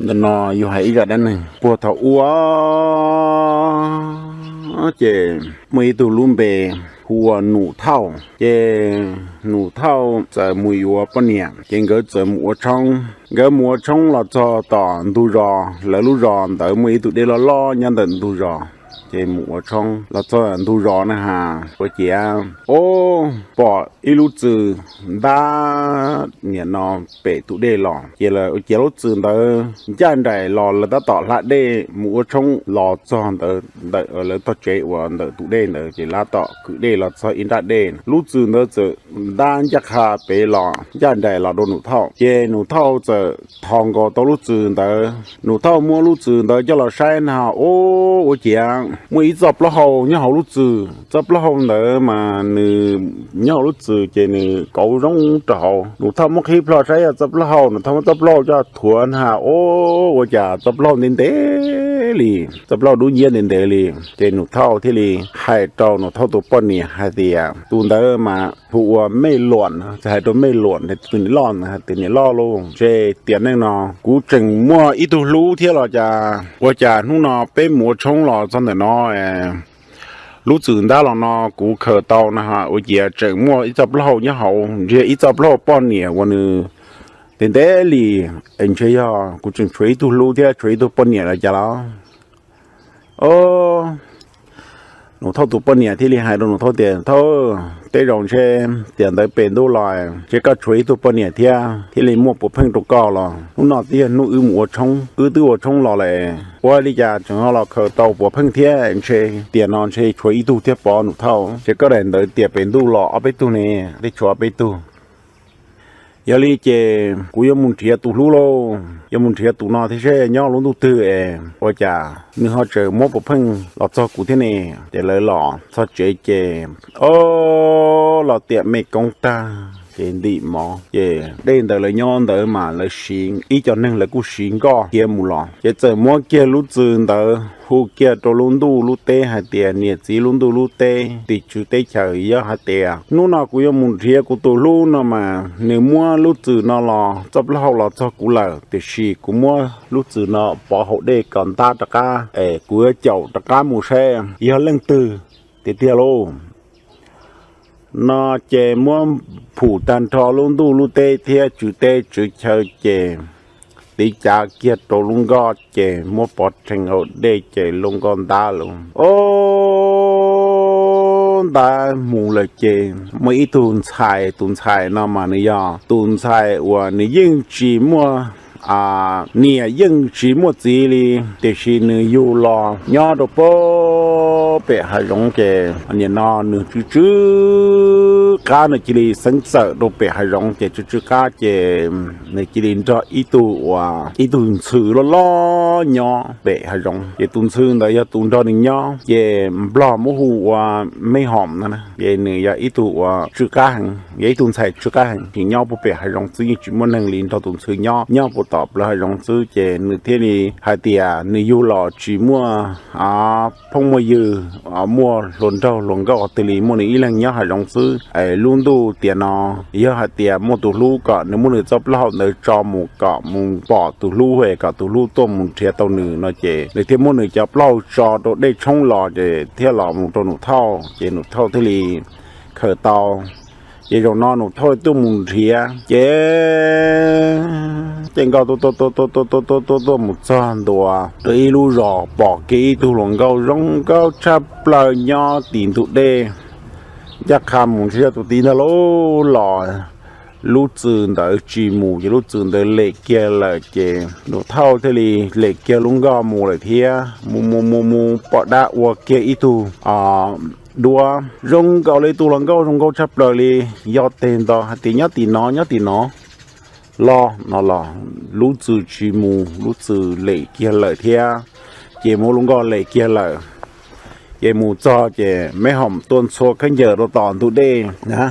Ntawm no yus hais ib zaj dab neeg puag thaum ub ces muaj ib tug lub npe hu ua Num Thauj. Ces Num Thauj txawm mus yuav poj niam, ces nkawd txawm mus ua tshoob. Nkawd mus ua tshoob los txog tom ntug zos, lawv lub zos ntawd muaj ib tug dej loj loj nyob ntawm ntug zos. Ces mus ua tshoob los txog ntug zos na has, ua ciav, o, pom ib lub txwm ntab niam no pem tus dej los. Ces lawv ua ciav lub txwm ntawd ncaj nraim los, lawv tab tom hla dej mus ua tshoob los txog ntawd, ntawm lawv tog tsev uas ntawm tus dej ntawd, ces lawv tab tom kwv dej los txog ib nrab dej. Lub txwm ntawd txawm ntab ncaj qha pem los ncaj nraim los rau Num Thauj. Ces Num Thauj txawm thov nkaus tau lub txwm ntawd. Num Thauj muab lub txwm ntawd coj los saib na, o, ua ciav muaj ib txoj plaub hau nyob hauv lub txwm. Txoj plaub hau ntawd mas nws nyob hauv lub txwm ces nws kauv zoo rau hauv. Num Thauj muab qhib plho saib yog txoj plaub hau, Num Thauj muab txoj plaub hau coj thuav na, o, ua cas txoj plaub hau ntev ntev li, txoj plaub hau dub nciab ntev ntev li. Ces Num Thauj thiaj li hais rau Num Thauj tus poj niam hais tias, tus ntawd mas hu ua Mej Luam, txawm hais rau Mej Luam tus niam loj ntawd tias, niam loj lauj, ntshe tiam neej no kuv tseem muaj ib tug hlub thiab los cas, ua cas hnub no peb mus ua tshoob los txog ntawm no lub txwm ntab los no kuv khaws tau na, ua ciav tseem muaj ib txoj plaub hau nyob hauv, ntshe ib txoj plaub hau poj niam uas nws ntev ntev li, es ntshe yog kuv tseem tshuav ib tug hlub thiab tshuav ib tug poj niam los cas los. O, Num Thauj tus poj niam thiaj li hais rau Num Thauj tias, Thauj, tej zaum ntshe tiam ntawd pem ntuj los ntshe koj tshuav ib tug poj niam thiab thiaj li muaj puav pheej rau koj los. Hnub no twb yog hnub wb mus ua tshoob, wb twb ua tshoob los lawm, ua li cas tseem ho los khaws tau puav pheej thiab? Ntshe tiam no ntshe tshuav ib tug thiab pob, Num Thauj, ntshe koj daim ntawd tiam pem ntuj los ob peb tug ne, twb tshuav ob peb tug. Yog li ces kuv yuav mus nrhiav tus hlub lauj, yuav mus nrhiav tus no thiab seb nyob lub ntuj twg es ua cas nws ho tseem muab puav pheej los txog kuv thiab ne. Ces lawv los txog tsev ces, o, los tiam me koob tag ces ntim mov. Ces dej ntawd lawv nyob ntawd mas lawv siv, ib co neeg lawv kuj siv nkoj khiav mus los. Ces txawm muab kiag lub txwm ntawd hu kiag rau lub ntuj lub teb hais tias, niam txiv lub ntuj lub teb, tim tswv teb chaws, yog hais tias hnub no kuv yuav mus nrhiav kuv tus hlub no mas nws muab lub txwm no los txoj plaub hau los txog kuv lawm, tiam sis kuv muab lub txwm no pov hauv dej kom ntab rov qab es kuv yuav caum rov qab mus saib yog leej twg tiag tiag lauj. No ces muab phum tag nrho lub ntuj lub teb thiab tswv teb tswv chaw ces tiv cav kiag rau lub nkoj ces muab pov rhees hauv dej ces lub nkoj ntab lauj. O, ntab mus lawm ces muaj ib tug ntxhais, tus ntxhais no mas nws yog tus ntxhais uas nws yeej tsis muaj niam yeej tsis muaj txiv li, tiam sis nws yug los nyob rau pem hav zoov ces nim no nws tsw tsw qab, nws cia li xeeb txawm rau pem hav zoov ces tsw tsw qab ces nws cia li nrog ib tug uas ib tug ntxhw loj loj nyob pem hav zoov. Ces tus ntxhw ntawd yog tus nrog nws nyob ces nplog muab hu ua Mej Hoom no, ces nws yog ib tug uas tsw qab heev, yog ib tug ntxhais tsw qab heev, ces nyob puag pem hav zoov xwb, yeej tsis muaj neeg li, nrog tus ntxhw nyob, nyob puag tom plawv hav zoov xwb. Ces nws thiaj li hais tias nws yug los tsis muaj phooj muaj ywg, muaj hluas nraug hluas nkauj twg li, muaj nws ib leeg nyob hav zoov xwb. Lub ntuj tiam no yog hais tias muaj tus hlub kom nws muab nws txoj plaub hau ntawd tso mus kom mus pom tus hlub es kom tus hlub tuaj mus nrhiav tau nws no ces nws thiaj muab nws cov plaub hau tso rau dej tshoob los ces thiaj los mus rau Num Thauj ces Num Thauj thiaj li khaws tau. Ces zaum no Num Thauj tuaj mus nrhiav ces ces nkauj tuaj tuaj tuaj tuaj tuaj tuaj tuaj tuaj mus txog ntua rau ib lub zos, pom kiag ib tug hluas nkauj zoo nkauj tshaj plaws nyob tim ntug dej. Ncaj qha mus ntshe yog tus tij ntag lauj, los lub txwm ntawd tsis mus ces lub txwm ntawd lem kiag lawm ces Num Thauj thiaj li lem kiag lub nkoj mus lawm thiab. Mus mus mus mus pom dab ua kiag ib tug duab zoo nkaus li tus hluas nkauj zoo nkauj tshaj plaws li, yog tes nto hais tias nyob tim no nyob tim no los no los lub txwm tsis mus, lub txwm lem kiag lawm thiab. Ces mus lub nkoj lem kiag lawm ces mus txog ces Meb Hoom tuaj ntxhua khaub ncaws rau tom ntug dej.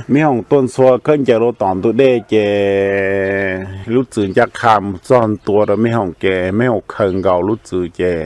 Meb Hoom tuaj ntxhua khaub ncaws rau tom ntug dej ces lub txwm ncaj qha mus txog ntua rau Meb Hoom ces Meb Hoom khaws nkaus lub txwm ces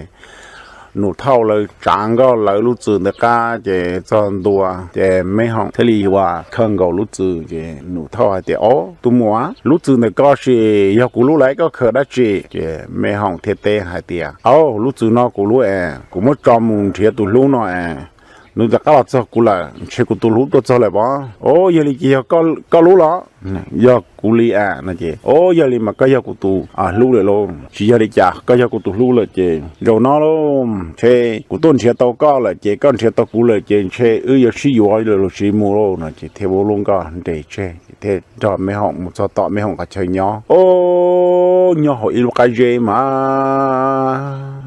Num Thauj lawv tsav nkauj lawv lub txwm ntawd qab ces txog ntua ces Meb Hoom thiaj li ua khawm nkaus lub txwm ces Num Thauj hais tias, Ob, tus muam, lub txwm ntawm koj sis yog kuv lub lawm, koj khawm dab tsi? Ces Meb Hoom thiaj teb hais tias, Au, lub txwm no kuv lub es, kuv muab tso mus nrhiav tus hlub no es, nws rov qab los txog kuv lawm, ntshe kuv tus hlub tuaj txog lawm pov. Au, yog li ces yog koj lub los? Yog kuv li as no ces, Au, yog li mas koj yog kuv tus hlub lawm lauj. Tsis yog li cas, koj yog kuv tus hlub lawm ces zaum no lauj, ntshe kuv tuaj nrhiav tau koj lawm ces koj nrhiav tau kuv lawm ces ntshe wb yuav sib yuav lawm los sis mus lauj no ces thiaj muab lub nkoj nres tseg thiaj nrog Meb Hoom mus txog tom Meb Hoom qhov chaw nyob. Au, nyob hauv ib lub qab zeb mas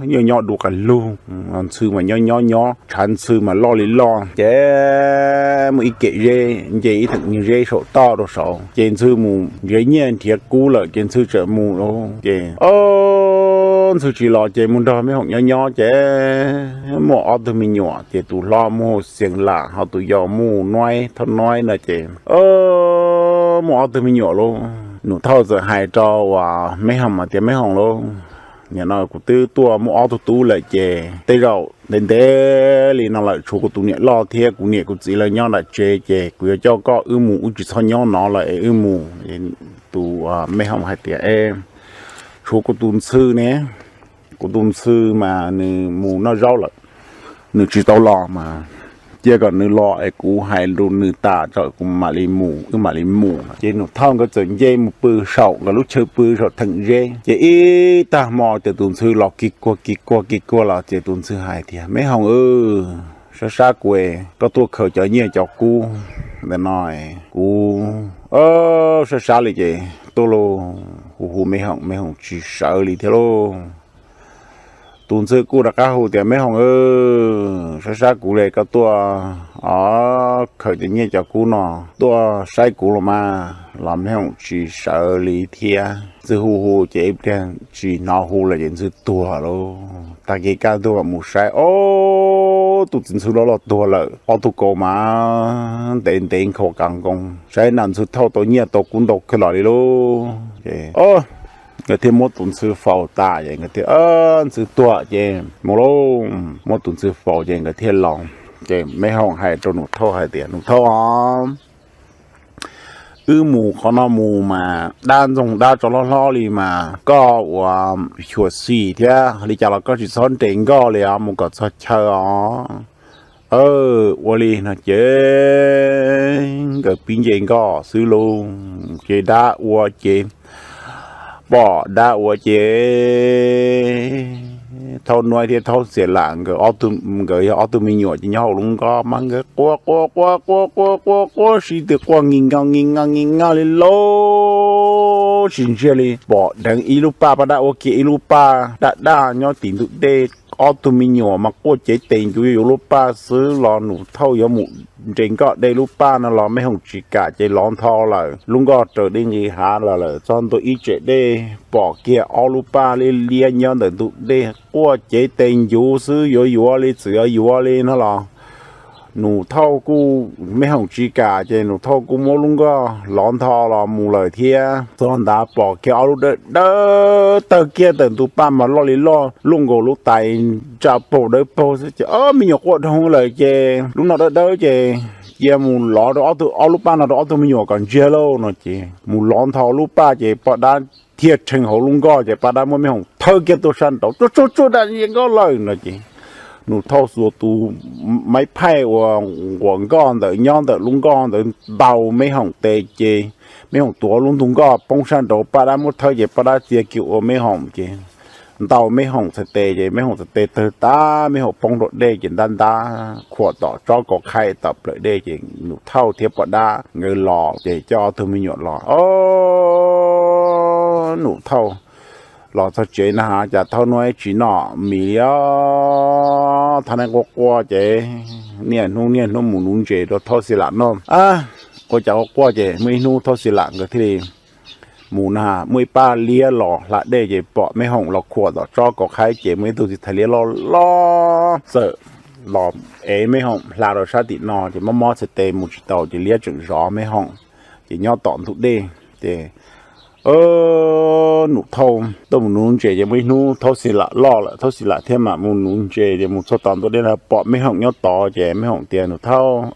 nyob nyob du qas lug, ntxhw mas nyob nyob nyob, tshav ntxhw mas loj li loj, ces muaj ib kem zeb nce ib theem nyuag zeb saum toj rau saud ces ntxhw mus nrhiav nyiaj nrhiav kub lawm ces ntxhw txawm mus lauj. Ces ntxhw tsis los ces mus nrog Meb Hoom nyob nyob ces muaj ob tug me nyuam ces tus hlob muaj Xeev Lam ho tus yau muaj Nuaib, Thauj Nuaib no ces muaj ob tug me nyuam lauj. Num Thauj txawm hais rau uas Meb Hoom hais tias, Meb Hoom lauj, nim no kuv twb tuaj muaj ob tug tub lawm ces tej zaum ntev ntev li no lawm tshuav kuv tus niam loj thiab kuv niam kuv txiv lawv nyob nram tsev ces kuv yuav coj koj wb mus, wb tsis txhob nyob no lawm es wb mus. Tus Meb Hoom hais tias, E, tshuav kuv tus ntxhw ne, kuv tus ntxhw mas nws mus noj zaub lawm, nws tsis tau los mas cia kom nws los es kuv hais rau nws tas tso kuv mam li mus, wb mam li mus. Ces Num Thauj nkawd txawm nce mus pw saum nkawd lub chaw pw saum theem zeb ces ib tag hmo ces tus ntxhw los kis kuag kis kuag kis kuag los ces tus ntxhw hais tias, Meb Hoom, sab sab kuv es, koj tuaj khaws cov nyiaj cov kub ntawm no, kuv sab sab li ces tuaj lauj. Hu hu Meb Hoom, Meb Hoom tsis sawv li thiab lauj. Tus ntxhw kuj rov qab hu tias, Meb Hoom, sab sab kuv li, koj tuaj khaws cov nyiaj cov kub no tuaj saib kuv los mas, los Meb Hoom tsis sawv li thiab. Ntxhw hu hu ces ib pliag tsis hnov hu lawm ces ntxhw tuag lauj. Tag kis kaj ntug mam mus saib, ob, tus txiv ntxhw loj loj tuag lawm, ob tug kaus mas ntev ntev nkhaus kas nkoos, saib na Ntxhw Thauj tau nyiaj tau kub ntau kawg los li lauj. Ces nkawd thiaj muab tus ntxhw faus tas ces nkawd thiaj, Ntxhw tuag ces mus lauj. Muab tus ntxhw faus ces nkawd thiaj los. Ces Meb Hoom hais rau Num Thauj hais tias, Num Thauj os, wb mus qhov no mus mas dab ntxoog dab tsov hlob hlob li mas koj ua xyuam xim thiab li cas los koj tsis txhob nres nkoj li os, mus kom txog chaw os. Ua li no ces nkawd pib nce nkoj xwb lauj. Ces dab ua ces, pom dab ua ces Thaub Nuaib thiab Thaub Xiam Lam nkawd ob tug, nkawd yog ob tug me nyuam ces nyob hauv lub nkoj mas nkawd quaj quaj quaj quaj quaj quaj quaj sib tw quaj nki nkaus nki nkaus nki nkaus li lauj. Tsis ntsiag li pom dheev ib lub paj paj dab ua kiag ib lub paj daj daj nyob tim ntug dej. Ob tug me nyuam mas quaj cev tes ncuv yuav yuav lub paj xwb los Num Thauj yuav mus nres nkoj de lub paj no los Meb Hoom tsis kam ces lov ntho lawm. Lub nkoj raws dej nqis hav los lawm txog ntua ib tsem dej pom kiag ob lub paj liab liab nyob ntawm ntug dej quaj cev tes ncuv xwb yuav yuav li txwm yuav yuav li no los Num Thauj kuj, Meb Hoom tsis kam ces Num Thauj kuj muab lub nkoj lov ntho los mus lawm thiab. Txog ntawd pom kiag ob lub dawb dawb tawg kiag ntawm ntug paj mas loj li loj luaj nkaus lub tais ntsa paug dawb paug xwb ces ob me nyuam quaj dhau lawm ces lub no dawb dawb ces cia mus lov rau ob tug, ob lub paj no rau ob tug me nyuam kom ntsiag lauj no ces mus lov ntho lub paj ces poj dab thiaj rhees hauv lub nkoj ces poj dab muab Meb Hoom thawb kiag tuaj sab nraud, Tsuag tsuag tsuag, dab yeej nkoj lawm no ces Num Thauj xuas tus maiv phaij uas nquas nkoj ntawd nyob ntawm lub nkoj ntawd ntaus Meb Hoom tes ces Meb Hoom tuav lub ntug nkoj poob sab nraud, poj dab muab thawb ces poj dab txia kiag ua Meb Hoom ces ntaus Meb Hoom txhais tes ces Meb Hoom txhais tes tawg tag, Meb Hoom poob rau dej ces ntab ntab khuam tom tsob kaus qhaib tom plawv dej ces Num Thauj thiab poj dab nkawd los ces coj ob tug me nyuam los. Ob, Num Thauj los txog tsev na has cas Thaub Nuaib tsis noj mis li os. Thaub Nuaib quaj quaj ces niaj hnub niaj hnub mus nuv ntses rau Thaub Xia Lam noj. Ua cas quaj quaj ces muaj ib hnub Thaub Xia Lam nkawd thiaj li mus na, muaj ib pab liab los hla dej ces pom Meb Hoom los khuam tom tsob kaus qhaib ces muaj ib tug txiv thais liab loj loj txawm los ev Meb Hoom hla rau sab tim no ces mob mob txhais tes mus tsis tau ces liab tseem zov Meb Hoom ces nyob tom ntug dej ces Num Thauj tuaj mus nuv ntses ces muaj ib hnub Thaub Xeev Lam loj lawm, Thaub Xeev Lam thiaj mam mus nuv ntses ces mus txog tom ntua dej no pom Meb Hoom nyob tod ces Meb Hoom tias, Num Thauj,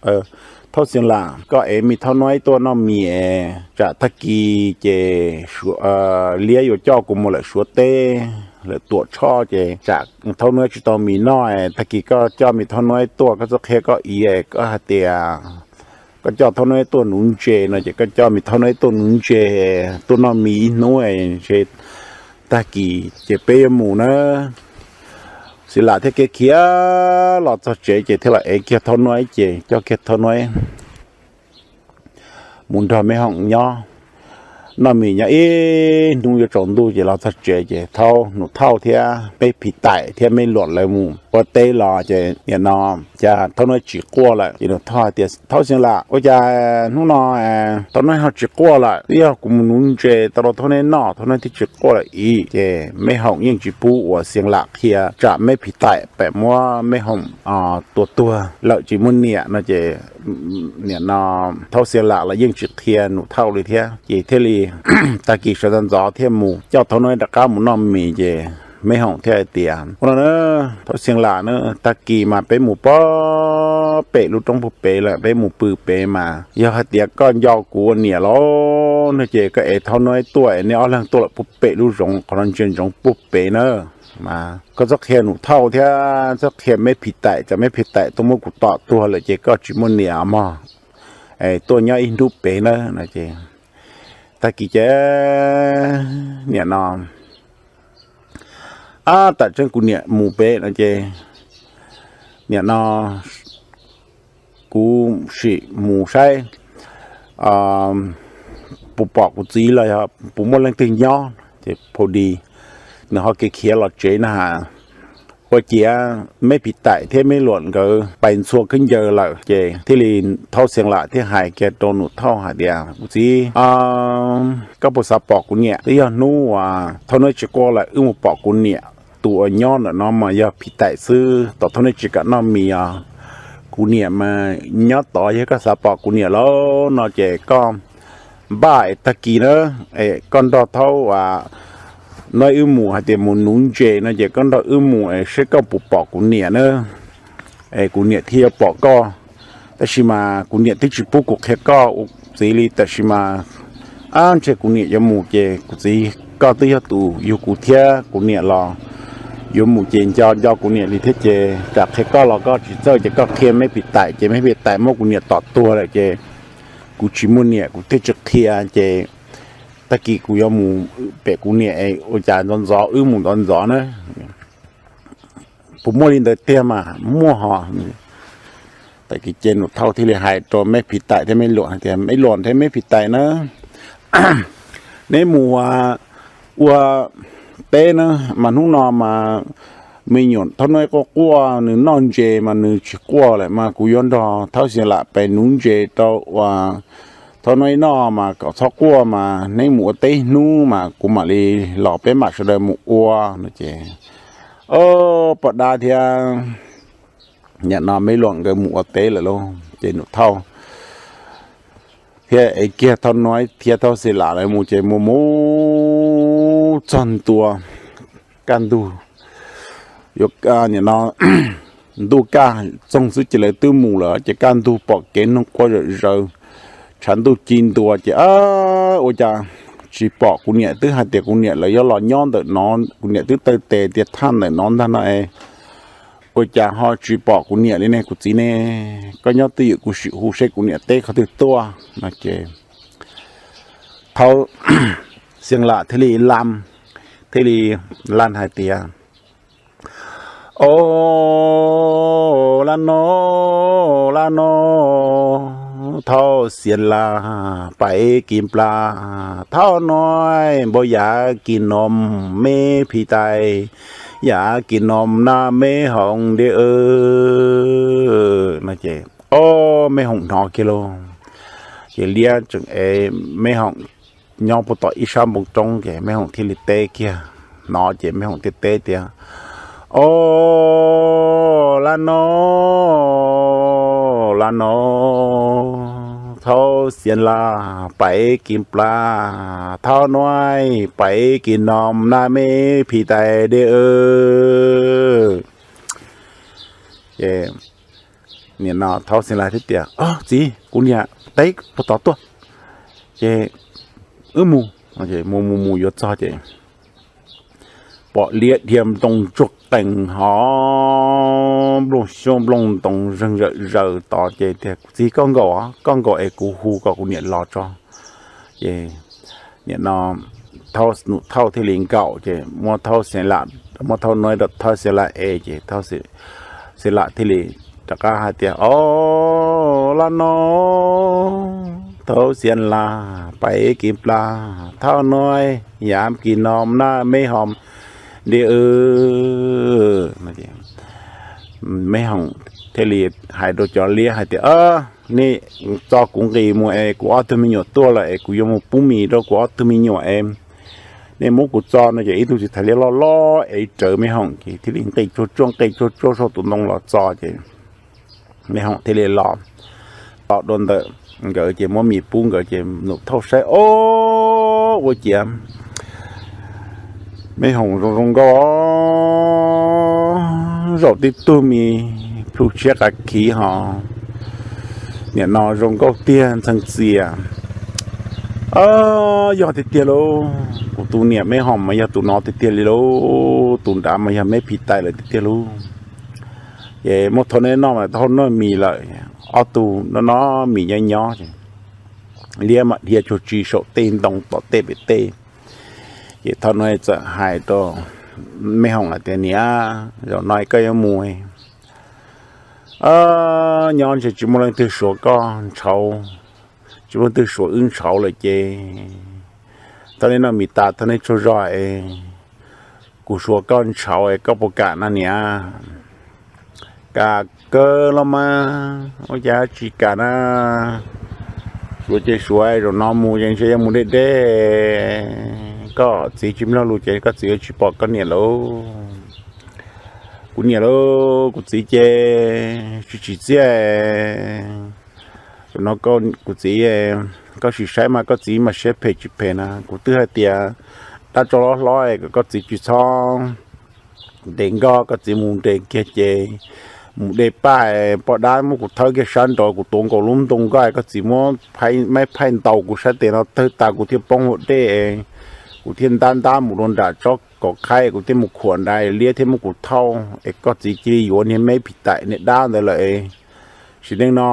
Thaub Xeev Lam, koj ev me Thaub Nuaib tuaj noj mis, tsam tag kis ces liab yuav coj kuv mus lawm Suav teb, lawm Tuam Tshoj ces tsam Thaub Nuaib tsis tau mis noj. Tag kis koj coj me Thaub Nuaib tuaj, koj txhob qhia koj ib, koj hais tias koj coj Thaub Nuaib tuaj nuv ntses no ces koj coj me Thaub Nuaib tuaj nuv ntses, tuaj noj mis ib hnub, tag kis ces peb yuav mus na. Xeev Lam thiaj khiav los txog tsev ces thiaj los ev kiag Thaub Nuaib ces coj kiag Thaub Nuaib mus nrog Meb Hoom nyob, noj mis nyob ib hnub yuav tsaus ntuj ces los txog tsev ces Thaub, Num Thauj thiab Meb Phim Taim thiab Meb Luam lawv mus ua teb los ces nim no cas Thaub Nuaib tsis quaj lawm ces Num Thauj hais tias, Thaub Xeev Lam, ua cas hnub no Thaub Nuaib ho tsis quaj lawm? Twb yog kuv mus nuv ntses tau rau Thaub Nuaib noj, Thaub Nuaib thiaj tsis quaj lawm ib. Ces Meb Hoom yeej tsis pub uas Xeev Lam qhia tsam Meb Phim Taim pem muab Meb Hoom tua tuag lawm tsis muaj niam no ces nim no Thaub Xeev Lam los yeej tsis qhia Num Thauj li thiab ces thiaj li tag kis sawv ntxov ntxov thiaj mus coj Thaub Nuaib rov qab mus noj mis ces Meb Hoom thiaj hais tias, Ua no na, Thaub Xeev Lam na, tag kis mas peb mus pem lub roob puag pem lawm, peb mus pw pem mas yog hais tias koj nco kuv ua niam los no ces koj ev Thaub Nuaib tuaj, neb ob leeg tuaj lawm puag pem lub zoov, qhov no ntsia ntsoov puag pem na. Mas koj txhob qhia Num Thauj thiab txhob qhia Meb Phim Taim, tsam Meb Phim Taim tuaj muab kuv tom tuag lawm ces koj tsis muaj niam mog. Tuaj nyob ib hnub pem na no ces tag kis ces nim no ab, tam tseeb kuv niam mus pem no ces nim no kuv sim mus saib puas pom kuv txiv los yog puas muaj leej twg nyob. Ces pha dis nws ho kev khiav los tsev na has, ua ciav Meb Phim Taim thiab Meb Luam nkawd pais ntxhua khaub ncaws lawm ces thiaj li Thaub Xeev Lam thiaj hais kiag rau Num Thauj hais tias, Kuv txiv, koj puas xav pom kuv niam? Twb yog hnub uas Thaub Nuaib tsis quaj lawm wb mus pom kuv niam. Tus uas nyob ntawm no mas yog Phim Taim xwb, tom Thaub Nuaib tsis kam noj mis os. Kuv niam mas nyob tod, yog koj xav pom kuv niam lawm no ces koj npaj es tag kis na, es koj nrog Thaub Nuaib wb mus, hais tias mus nuv ntses no ces koj nrog wb mus es seb koj puas pom kuv niam na, es kuv niam thiaj yuav pom koj. Tab sis mas kuv niam twb tsis pub kuv qhia koj ua txiv li, tab sis mas ab ntshe kuv niam yuav mus ces kuv txiv, koj twb yog tus yug kuv thiab kuv niam los yuav mus ces nco nco kuv niam li thiab ces tsam qhia koj los koj tsis txawj ces koj qhia Meb Phim Taim ces Meb Phim Taim muab kuv niam tom tuag lawm ces kuv tsis muaj niam kuv thiaj tsis qhia ces tag kis kuv yuav mus pem kuv niam, ua cas ntxov ntxov wb mus ntxov ntxov na. Puas muaj li ntawd tiag mas? Muaj hos. Tag kis ces Num Thauj thiaj li hais rau Meb Phim Taim thiab Meb Luam hais tias, Meb Luam thiab Meb Phim Taim na, neb mus ua teb na, mas hnub no mas me nyuam Thaub Nuaib quaj quaj, nws noj ntses mas nws tsis quaj lawm mas kuv yuav nrog Thaub Xeev Lam pem nuv ntses rau uas Thaub Nuaib noj mas kom txhob quaj mas neb mus ua teb hnub mas kuv mam li los peb mam sawv daws mus ua no ces, o, poj dab thiab nim no Meb Luam nkawd mus ua teb lawm lauj ces Num Thauj thiab ev kiag Thaub Nuaib thiab Thaub Xeev Lam lawv mus ces mus mus txog ntua kaj ntug, yuav nim no ntuj kaj txoog xwb ces lawv twb mus lawm ces kaj ntug pom kev noog quaj zom zaws, tshav ntuj ci ntua ces ua cas tsis pom kuv niam, twb hais tias kuv niam lawv yuav los nyob ntawm no, kuv niam twb taw tes tias thaj ntawm no ntag no es ua cas ho tsis pom kuv niam li ne kuv txiv ne? Koj nyob twj ywm kuv sim hu seb kuv niam teb qhov twg tuaj no ces Thaub Xeev Lam thiaj li la, thiaj li la hais tias, O, la no, la no, Thaub Xeev Lam pais kis nplas, Thaub Nuaib npau yam kis nom, Meb Phim Taim yam kis nom na Meb Hoom de no ces, o, Meb Hoom hnov kiag lauj. Ces liab tseem ev Meb Hoom nyob puag tom ib sab npoo roob ces Meb Hoom thiaj li teb kiag, hnov ces Meb Hoom thiaj teb tias, O, la no, la no, Thaub Xiav Laj pais kev plas, thaub nuav pais kev nom na, meb phim tais de. Ces nim no Thaub Xiav Laj thiaj tias, Txiv, kuv niam teb puag tod tuaj, ces wb mus. Mus mus mus yuav txog ces pom liab dhia nplooj ntsuag qees hov, nplooj xyoob nplooj ntoos zeeg zawm zaws tod ces tias, Txiv, koj nkaum, koj nkaum es kuv hu kom kuv niam los tso. Ces nim no Thaub, Num Thauj thiaj li nkaum ces muab Thaub Xiav Laj, muab Thaub Nuav rau Thaub Xiav Laj ev ces Thaub Xiav Laj thiaj li rov qab hais tias, Au, laj no, thaub Xiav Laj pais kev plas, thaub Nuav yaav kev nom na, meb hoom de. Meb hoom thiaj li hais rau cov liab hais tias, Nej txo kuv nqis mus es kuv ob tug me nyuam tuaj lawm es kuv yuav mus pub mis rau kuv ob tug me nyuam es nej muab kuv txo no. Ces ib tug txiv thais liab loj loj es rawv meb hoom ces thiaj li nqis tsuag tsuag nqis tsuag tsuag saum tus ntoo los txo ces meb hoom thiaj li los, los dua ntawm nkawd ces muab mis pub nkawd ces Num Thauj saib, Au, ua ciav meb hoom zoo zoo nkauj, zaum tib tug mis plhu tshiab qav khiv hov, nim no zoo nkauj tiag ntxhee txias. Yog tiag tiag lauj, kuv tus niam meb hoom mas yog tus no tiag tiag li lauj, tus nrad mas yog meb phim tais lawm tiag tiag lauj. Ces muab thauj neb noj mas thauj noj mis lawm, ob tug noj noj mis nyob nyob ces liab mam dhia tsuag tsi saum tej ntoo tom tej pem tej. Ces thaum no txawm hais rau meb hoom hais tias, Niam, zaum no koj yuav mus, nyob ntshe tsis muaj leej twg suav koj ntshauv, tsis muaj leej twg suav wb ntshauv lawm ces thauj neb noj mis tas thauj neb tsaug zog es kuv suav koj ntshauv es koj puas kam na niam? Kam kawg los mas, ua cas tsis kam na? Suav ces suav, zaum no mus ces ntshe yuav mus deb deb. Koj txiv tsis mloog lus ces koj txiv yuav tsis pom koj niam lauj. Kuv niam lauj, kuv txiv ces tsis tsim txiaj. Zaum no kuv txiv, koj sim saib mas koj txiv mas siab phem tsis phem na. Kuv twb hais tias dab tsov hlob hlob es kom koj txiv tsis txhob nres nkoj, koj txiv mus nres kiag ces mus de paj, poj dab muab kuv thawb kiag sab nraud, kuv tuav nkaus lub ntoo nkoj, koj txiv muab maib phaij ntaus kuv sab tes no tawg tas kuv thiaj poob hauv dej, kuv thiaj ntab ntab mus rau nram tsob kaum qhaib, kuv thiaj mus khuam nrad, liab thiaj muab kuv thauj es koj txiv cia li yuav niag meb phim taim niag dab ntawd lawm. Sim neej no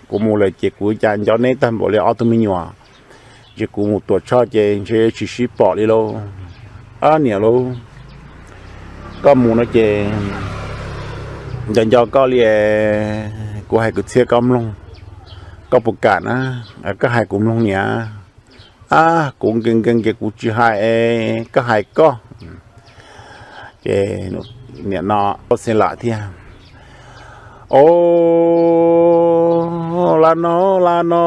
kuv mus lawm ces kuv cas nco neb tag npaum li ob tug me nyuam, ces kuv mus tuam tshoj ces ntshe tsis sib pom li lauj. Ab niam lauj, koj mus no ces nco nco koj li, kuv hais kwv txhiaj koj mloog, koj puas kam na? Koj hais kuv mloog niam. Ab kuv nkees nkees ces kuv tsis hais, koj hais koj. Ces niam no tau xeev lam thiab, Au, laj no, laj no,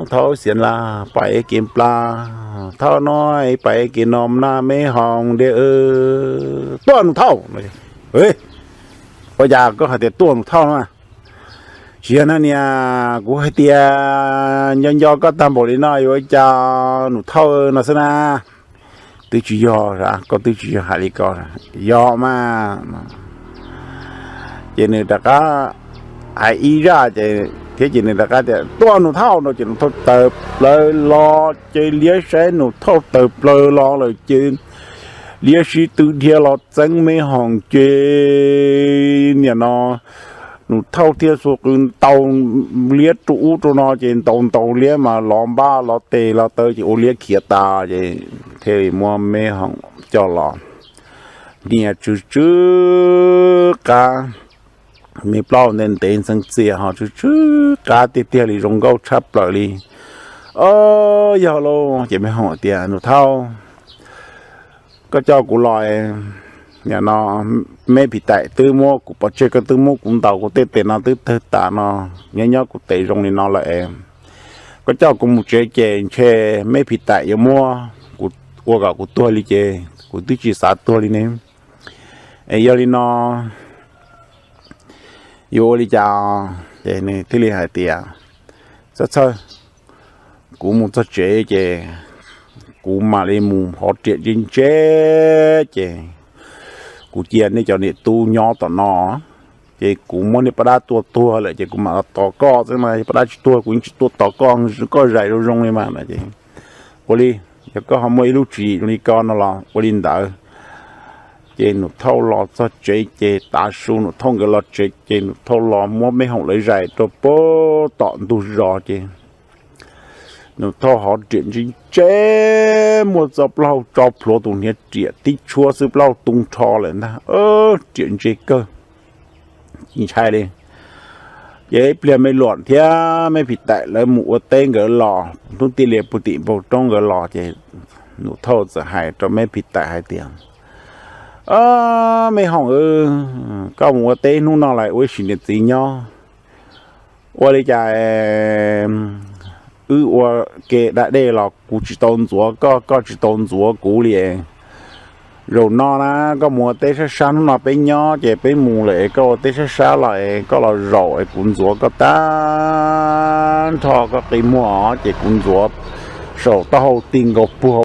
thaub Xiav Laj pais kev nplas, thaub no pais kev no na, meb hoos de, tuaj Nus Thauj. Ua cas koj hais tias tuaj Nus Thauj na? Tsis yog na niam, kuv hais tias nco nco koj tag npaum li no yuav ua cas Nus Thauj no xwb na. Twb tsis yog, koj twb tsis yog hais li ko. Yog mas. Ces nws rov qab hais ib zaj ces thiab ces nws rov qab tias tuaj Nus Thauj no ces Nus Thauj tawm plaws los ces liab saib Nus Thauj tawm plaws los lawm ces liab sib tw dhia los txeeb meb hoos ces niam no Nus Thauj thiaj xuas qws ntaus liab rau ub rau no ces ntaus ntaus liab mas los npab los tes los taw ces ua liab khiav tas ces thiaj li muab meb hoos coj los. Niam tsw tsw qab, me plaub ntev ntev ntxeev txias ho tsw tsw qab tiag tiag li, zoo nkauj tshaj plaws li. Yog lauj, ces meb hoos tias Nus Thauj, koj coj kuv los, nim no meb phim taim twb muab kuv pov tseg, koj twb muab kuv ntaus, kuv tej tes no twb tawg tas no, nyob nyob kuv tes zoo li no lawm es koj coj kuv mus tsev ces ntshe meb phim taim yuav muab kuv ua kom kuv tuag li ces kuv twb tsis xav tuag li ne. Es yog li no yuav ua li cas? Ces nws thiaj li hais tias Txhawj, kuv mus txog tsev ces kuv mam li mus hov riam ntse ntse, ces kuv cia nej cov niam tub nyob tom no, ces kuv muab nej poj dab tua tuag lawm ces kuv mam los tos koj xwb mas, poj dab tsis tuag kuv yeej tsis tuaj tos koj, koj zais zoo zoo li mas. Ces ua li, yog koj ho muaj ib lub tswv yim li ko no los ua li ntawd. Ces Nus Thauj los txog tsev ces tav su Nus Thauj nkawd los tsev ces Nus Thauj los muab Meb Hoom lawv zais rau pem tom ntug zos ces Nus Thauj hov riam ntse ntse, muaj txoj plaub hau tso plhuav tus hniav riam tib tshuab xwb plaub hau tu nrho lawm ntag, riam ntse kawg, tsis ntshai li. Ces ib pliag Meb Luam thiab Meb Phim Taim lawv mus ua teb nkawd los, Tub Tij Lias puag tim npoo roob nkawd los ces Nus Thauj txawm hais rau Meb Phim Taim hais tias, Meb Hoom, koj mus ua teb hnub no lawm ua ib sim niam txiv nyob, ua li cas wb ua ke da dej los kuv tsis tau ntxuav koj, koj tsis tau ntxuav kuv li. Zaum no na koj mus ua teb sab sab, hnub no peb nyob ces peb mus lawm es koj ua teb sab sab los es koj los zaum es kuv ntxuav koj tag nrho koj qi muag os, ces kuv ntxuav saum taub hau ti nkaus puag